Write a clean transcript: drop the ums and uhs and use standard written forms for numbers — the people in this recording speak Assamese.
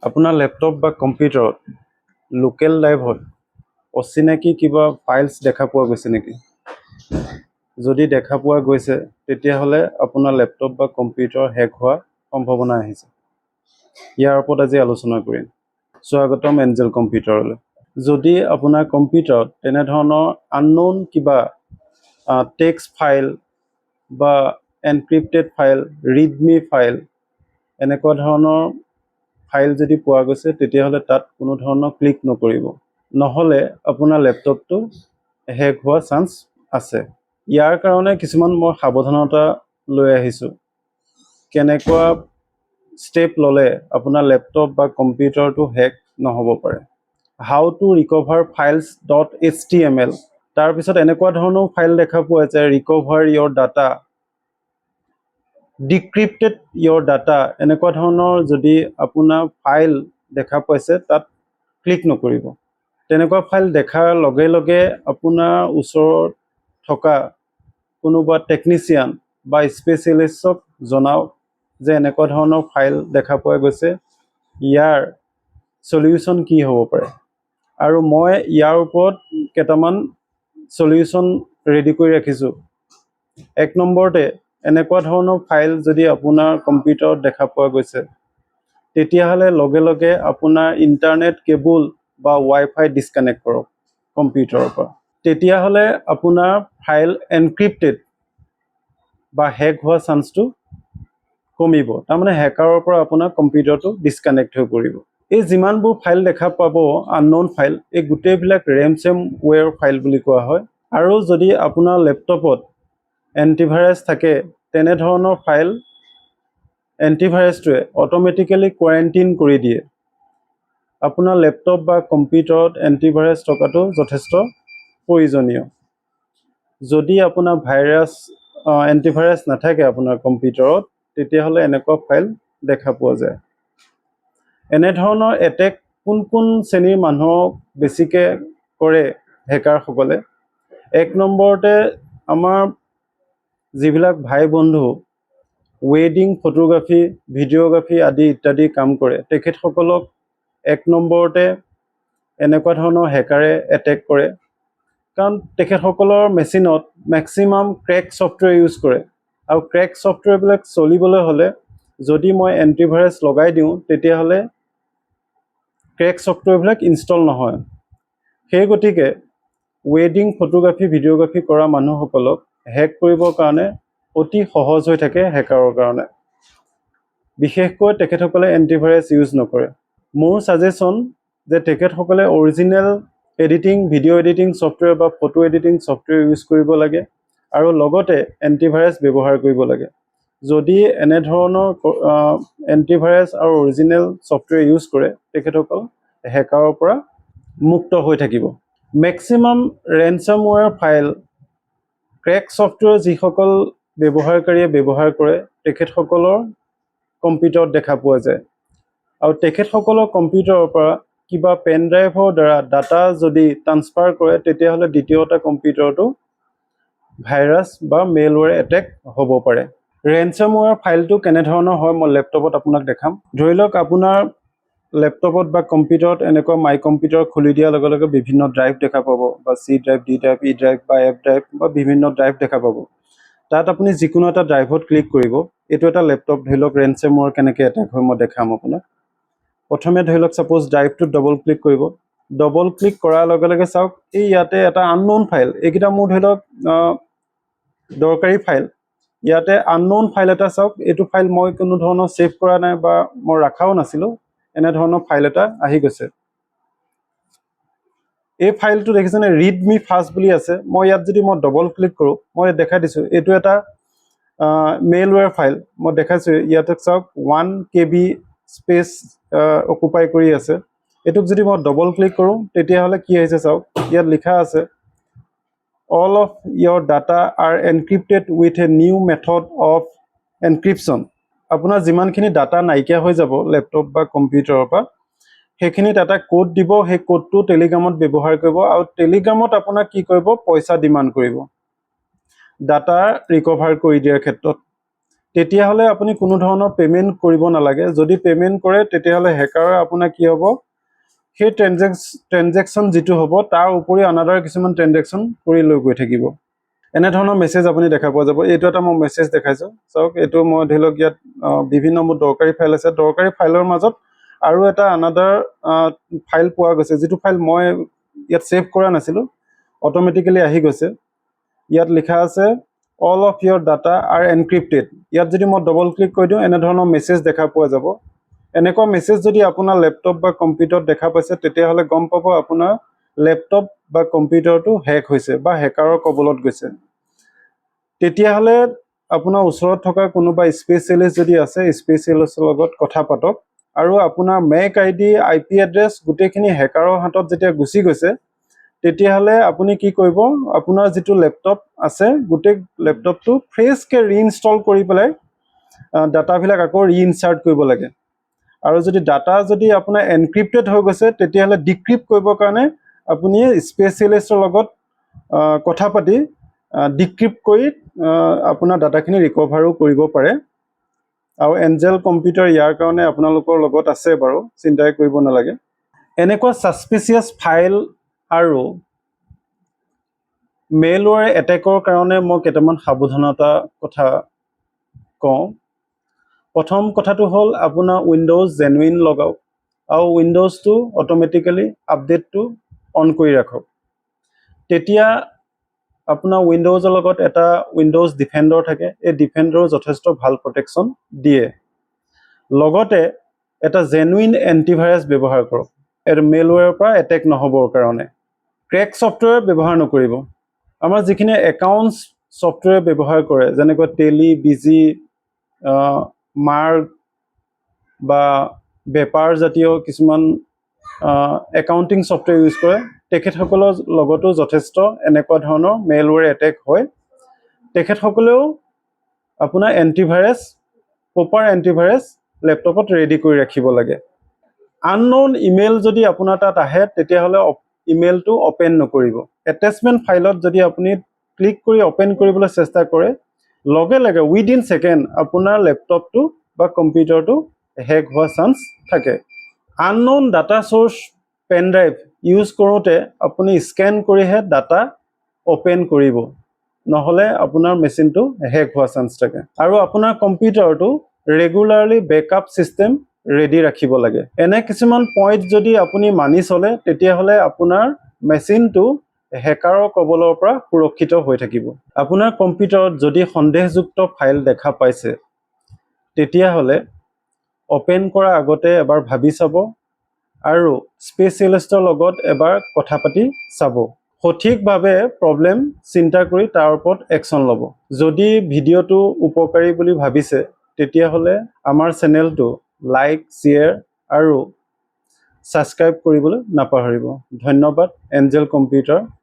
আপোনাৰ লেপটপ বা কম্পিউটাৰত লোকেল ড্ৰাইভত অচিনাকি কিবা ফাইলছ দেখা পোৱা গৈছে নেকি? যদি দেখা পোৱা গৈছে, তেতিয়াহ'লে আপোনাৰ লেপটপ বা কম্পিউটাৰ হেক হোৱাৰ সম্ভাৱনা আহিছে। ইয়াৰ ওপৰত আজি আলোচনা কৰিম। স্বাগতম এঞ্জেল কম্পিউটাৰলৈ। যদি আপোনাৰ কম্পিউটাৰত তেনেধৰণৰ আননোন কিবা টেক্সট ফাইল বা এনক্ৰিপ্টেড ফাইল, ৰিডমি ফাইল, এনেকুৱা ধৰণৰ ফাইল যদি পোৱা গৈছে, তেতিয়াহ'লে তাত কোনো ধৰণৰ ক্লিক নকৰিব। নহ'লে আপোনাৰ লেপটপটো হেক হোৱা চান্স আছে। ইয়াৰ কাৰণে কিছুমান মই সাৱধানতা লৈ আহিছোঁ, কেনেকুৱা ষ্টেপ ল'লে আপোনাৰ লেপটপ বা কম্পিউটাৰটো হেক নহ'ব পাৰে। How to recover files.html। তাৰপিছত এনেকুৱা ধৰণৰো ফাইল দেখা পোৱা যায়, recover your data, decrypted your data। এনেকুৱা ধৰণৰ যদি আপোনাৰ ফাইল দেখা পাইছে, তাত ক্লিক নকৰিব। তেনেকুৱা ফাইল দেখাৰ লগে লগে আপোনাৰ ওচৰত থকা কোনোবা টেকনিচিয়ান বা স্পেচিয়েলিষ্টক জনাওক যে এনেকুৱা ধৰণৰ ফাইল দেখা পোৱা গৈছে, ইয়াৰ চলিউশ্যন কি হ'ব পাৰে। আৰু মই ইয়াৰ ওপৰত কেইটামান চলিউশ্যন ৰেডি কৰি ৰাখিছোঁ। এক নম্বৰতে, এনেকুৱা ধৰণৰ ফাইল যদি আপোনাৰ কম্পিউটাৰত দেখা পোৱা গৈছে, তেতিয়াহ'লে লগে লগে আপোনাৰ ইণ্টাৰনেট কেবুল বা ৱাই ফাই ডিছকানেক্ট কৰক কম্পিউটাৰৰ পৰা। তেতিয়াহ'লে আপোনাৰ ফাইল এনক্ৰিপ্টেড বা হেক হোৱা চান্সটো কমিব। তাৰমানে হেকাৰৰ পৰা আপোনাৰ কম্পিউটাৰটো ডিছকানেক্ট হৈ পৰিব। এই যিমানবোৰ ফাইল দেখা পাব, আননোন ফাইল, এই গোটেইবিলাক ৰেনচামৱেৰ ফাইল বুলি কোৱা হয়। আৰু যদি আপোনাৰ লেপটপত এণ্টিভাইৰাছ থাকে, তেনেধৰণৰ ফাইল এণ্টিভাইৰাছটোৱে অট'মেটিকেলি কোৱাৰেণ্টিন কৰি দিয়ে। আপোনাৰ লেপটপ বা কম্পিউটাৰত এণ্টিভাইৰাছ থকাটো যথেষ্ট প্ৰয়োজনীয়। যদি আপোনাৰ এণ্টিভাইৰাছ নাথাকে আপোনাৰ কম্পিউটাৰত, তেতিয়াহ'লে এনেকুৱা ফাইল দেখা পোৱা যায়। এনেধৰণৰ এটেক কোন কোন শ্ৰেণীৰ মানুহক বেছিকৈ কৰে হেকাৰসকলে? এক নম্বৰতে, আমাৰ যিবিলাক ভাই বন্ধু ৱেডিং ফটোগ্ৰাফী, ভিডিঅ'গ্ৰাফী আদি ইত্যাদি কাম কৰে, তেখেতসকলক এক নম্বৰতে এনেকুৱা ধৰণৰ হেকাৰে এটেক কৰে। কাৰণ তেখেতসকলৰ মেচিনত মেক্সিমাম ক্ৰেক ছফ্টৱেৰ ইউজ কৰে আৰু ক্ৰেক ছফ্টৱেৰবিলাক চলিবলৈ হ'লে যদি মই এণ্টিভাইৰাছ লগাই দিওঁ, তেতিয়াহ'লে ক্ৰেক ছফ্টৱেৰবিলাক ইনষ্টল নহয়। সেই গতিকে ৱেডিং ফটোগ্ৰাফী, ভিডিঅ'গ্ৰাফী কৰা মানুহসকলক হেক কৰিবৰ কাৰণে অতি সহজ হৈ থাকে হেকাৰৰ কাৰণে। বিশেষকৈ তেখেতসকলে এণ্টিভাইৰাছ ইউজ নকৰে। মোৰ ছাজেশ্যন যে তেখেতসকলে original editing, video editing software বা ফটো এডিটিং ছফ্টৱেৰ ইউজ কৰিব লাগে আৰু লগতে এণ্টিভাইৰাছ ব্যৱহাৰ কৰিব লাগে। যদি এনেধৰণৰ এণ্টিভাইৰাছ আৰু অৰিজিনেল ছফ্টৱেৰ ইউজ কৰে, তেখেতসকল হেকাৰৰ পৰা মুক্ত হৈ থাকিব। মেক্সিমাম ৰেনচামৱেৰ ফাইল ক্ৰেক ছফ্টৱেৰ যিসকল ব্যৱহাৰকাৰীয়ে ব্যৱহাৰ কৰে, তেখেতসকলৰ কম্পিউটাৰত দেখা পোৱা যায়। আৰু তেখেতসকলৰ কম্পিউটাৰৰ পৰা কিবা পেন ড্ৰাইভৰ দ্বাৰা ডাটা যদি ট্ৰান্সফাৰ কৰে, তেতিয়াহ'লে দ্বিতীয়টা কম্পিউটাৰতো ভাইৰাছ বা মেলৱেৰ এটেক হ'ব পাৰে। ৰেনচামৱেৰ ফাইলটো কেনেধৰণৰ হয়, মই লেপটপত আপোনাক দেখাম। ধৰি লওক, আপোনাৰ লেপটপত বা কম্পিউটাৰত এনেকুৱা মাই কম্পিউটাৰ খুলি দিয়াৰ লগে লগে বিভিন্ন ড্ৰাইভ দেখা পাব, বা C drive, D drive, E drive বা এফ ড্ৰাইভ বা বিভিন্ন ড্ৰাইভ দেখা পাব। তাত আপুনি যিকোনো এটা ড্ৰাইভত ক্লিক কৰিব। এইটো এটা লেপটপ ধৰি লওক। ৰেনচামৱেৰ কেনেকৈ এটেক হয়, মই দেখাম আপোনাক। প্ৰথমে ধৰি লওক, ছাপ'জ ড্ৰাইভটোত ডবল ক্লিক কৰিব। ডবল ক্লিক কৰাৰ লগে লগে চাওক, এই ইয়াতে এটা আননোন ফাইল। এইকেইটা মোৰ ধৰি লওক দৰকাৰী ফাইল। ইয়াতে আননোন ফাইল এটা চাওক। এইটো ফাইল মই কোনো ধৰণৰ ছেভ কৰা নাই বা মই ৰখাও নাছিলোঁ। এনেধৰণৰ ফাইল এটা আহি গৈছে। এই ফাইলটো দেখিছেনে? ৰিড মি ফাৰ্ষ্ট বুলি আছে। মই ইয়াত যদি মই ডবল ক্লিক কৰোঁ, মই দেখাই দিছোঁ, এইটো এটা মেইলৱেৰ ফাইল। মই দেখাইছোঁ, ইয়াতে চাওক, 1 KB space occupy কৰি আছে। এইটোক যদি মই ডবল ক্লিক কৰোঁ, তেতিয়াহ'লে কি আহিছে চাওক। ইয়াত লিখা আছে, "All of your data are encrypted with a new method of encryption." আপোনাৰ যিমানখিনি ডাটা নাইকিয়া হৈ যাব লেপটপ বা কম্পিউটাৰৰ পৰা, সেইখিনিত এটা কোড দিব। সেই কোডটো টেলিগ্ৰামত ব্যৱহাৰ কৰিব আৰু টেলিগ্ৰামত আপোনাক কি কৰিব? পইচা ডিমাণ্ড কৰিব ডাটা ৰিকভাৰ কৰি দিয়াৰ ক্ষেত্ৰত। তেতিয়াহ'লে আপুনি কোনো ধৰণৰ পে'মেণ্ট কৰিব নালাগে। যদি পে'মেণ্ট কৰে, তেতিয়াহ'লে হেকাৰে আপোনাৰ কি হ'ব, সেই ট্ৰেনজেকশ্যন যিটো হ'ব, তাৰ উপৰি আনাদাৰ কিছুমান ট্ৰেনজেকশ্যন কৰি লৈ গৈ থাকিব। এনেধৰণৰ মেছেজ আপুনি দেখা পোৱা যাব। এইটো এটা মই মেছেজ দেখাইছোঁ, চাওক। এইটো মই ধৰি লওক ইয়াত বিভিন্ন মোৰ দৰকাৰী ফাইল আছে। দৰকাৰী ফাইলৰ মাজত আৰু এটা আনাদাৰ ফাইল পোৱা গৈছে, যিটো ফাইল মই ইয়াত ছেভ কৰা নাছিলোঁ, অট'মেটিকেলি আহি গৈছে। ইয়াত লিখা আছে, "All of your data are encrypted." ইয়াত যদি মই ডবল ক্লিক কৰি দিওঁ, এনেধৰণৰ মেছেজ দেখা পোৱা যাব। এনেকুৱা মেছেজ যদি আপোনাৰ লেপটপ বা কম্পিউটাৰত দেখা পাইছে, তেতিয়াহ'লে গম পাব আপোনাৰ লেপটপ বা কম্পিউটাৰটো হেক হৈছে বা হেকাৰৰ কবলত গৈছে। তেতিয়াহ'লে আপোনাৰ ওচৰত থকা কোনোবা স্পেচিয়েলিষ্ট যদি আছে, স্পেচিয়েলিষ্টৰ লগত কথা পাতক। আৰু আপোনাৰ মেক আই ডি, আই পি এড্ৰেছ গোটেইখিনি হেকাৰৰ হাতত যেতিয়া গুচি গৈছে, তেতিয়াহ'লে আপুনি কি কৰিব? আপোনাৰ যিটো লেপটপ আছে, গোটেই লেপটপটো ফ্ৰেছকৈ ৰিইনষ্টল কৰি পেলাই ডাটাবিলাক আকৌ ৰিইনচাৰ্ট কৰিব লাগে। আৰু যদি ডাটা যদি আপোনাৰ এনক্ৰিপ্টেড হৈ গৈছে, তেতিয়াহ'লে ডিক্ৰিপ্ট কৰিবৰ কাৰণে আপুনি স্পেচিয়েলিষ্টৰ লগত কথা পাতি ডিক্ৰিপ্ট কৰি আপোনাৰ ডাটাখিনি ৰিকভাৰো কৰিব পাৰে। আৰু এঞ্জেল কম্পিউটাৰ ইয়াৰ কাৰণে আপোনালোকৰ লগত আছে বাৰু, চিন্তাই কৰিব নালাগে। এনেকুৱা ছাছপিচিয়াছ ফাইল আৰু মেলৱেৰ এটেকৰ কাৰণে মই কেইটামান সাৱধানতা কথা কওঁ। প্ৰথম কথাটো হ'ল, আপোনাৰ উইণ্ড'জ জেনুইন লগাওক আৰু উইণ্ড'জটো অট'মেটিকেলি আপডেটটো অন কৰি ৰাখক। তেতিয়া আপোনাৰ উইণ্ড'জৰ লগত এটা উইণ্ড'জ ডিফেণ্ডাৰ থাকে। এই ডিফেণ্ডাৰো যথেষ্ট ভাল প্ৰটেকশ্যন দিয়ে। লগতে এটা জেনুইন এণ্টিভাইৰাছ ব্যৱহাৰ কৰক, এইটো মেলৱেৰৰ পৰা এটেক নহ'বৰ কাৰণে। ক্ৰেক ছফ্টৱেৰ ব্যৱহাৰ নকৰিব। আমাৰ যিখিনি একাউণ্টছ ছফ্টৱেৰ ব্যৱহাৰ কৰে, যেনেকৈ টেলি, বিজি, মাৰ্ক বা বেপাৰ জাতীয় কিছুমান একাউণ্টিং ছফ্টৱেৰ ইউজ কৰে, তেখেতসকলৰ লগতো যথেষ্ট এনেকুৱা ধৰণৰ মেলৱেৰ এটেক হয়। তেখেতসকলেও আপোনাৰ এণ্টিভাইৰাছ, প্ৰপাৰ এণ্টিভাইৰাছ লেপটপত ৰেডি কৰি ৰাখিব লাগে। আনন'ন ইমেইল যদি আপোনাৰ তাত আহে, তেতিয়াহ'লে ইমেইলটো অ'পেন নকৰিব। এটেচমেণ্ট ফাইলত যদি আপুনি ক্লিক কৰি অ'পেন কৰিবলৈ চেষ্টা কৰে, লগে লগে উইদিন ছেকেণ্ড আপোনাৰ লেপটপটো বা কম্পিউটাৰটো হেক হোৱা চান্স থাকে। Unknown data source pen drive use কৰোঁতে আপুনি স্কেন কৰিহে ডাটা অ'পেন কৰিব, নহ'লে আপোনাৰ মেচিনটো হেক হোৱা চান্স থাকে। আৰু আপোনাৰ কম্পিউটাৰটো ৰেগুলাৰলি বেকআপ ছিষ্টেম ৰেডি ৰাখিব লাগে। এনে কিছুমান পইণ্ট যদি আপুনি মানি চলে, তেতিয়াহ'লে আপোনাৰ মেচিনটো হেকাৰৰ কবলৰ পৰা সুৰক্ষিত হৈ থাকিব। আপোনাৰ কম্পিউটাৰত যদি সন্দেহযুক্ত ফাইল দেখা পাইছে, তেতিয়াহ'লে অ'পেন কৰাৰ আগতে এবাৰ ভাবি চাব আৰু স্পেচিয়েলিষ্টৰ লগত এবাৰ কথা পাতি চাব। সঠিকভাৱে প্ৰব্লেম চিন্তা কৰি তাৰ ওপৰত একশ্যন ল'ব। যদি ভিডিঅ'টো উপকাৰী বুলি ভাবিছে, তেতিয়াহ'লে আমাৰ চেনেলটো লাইক, শ্বেয়াৰ আৰু ছাবস্ক্ৰাইব কৰিবলৈ নাপাহৰিব। ধন্যবাদ। Angel computer.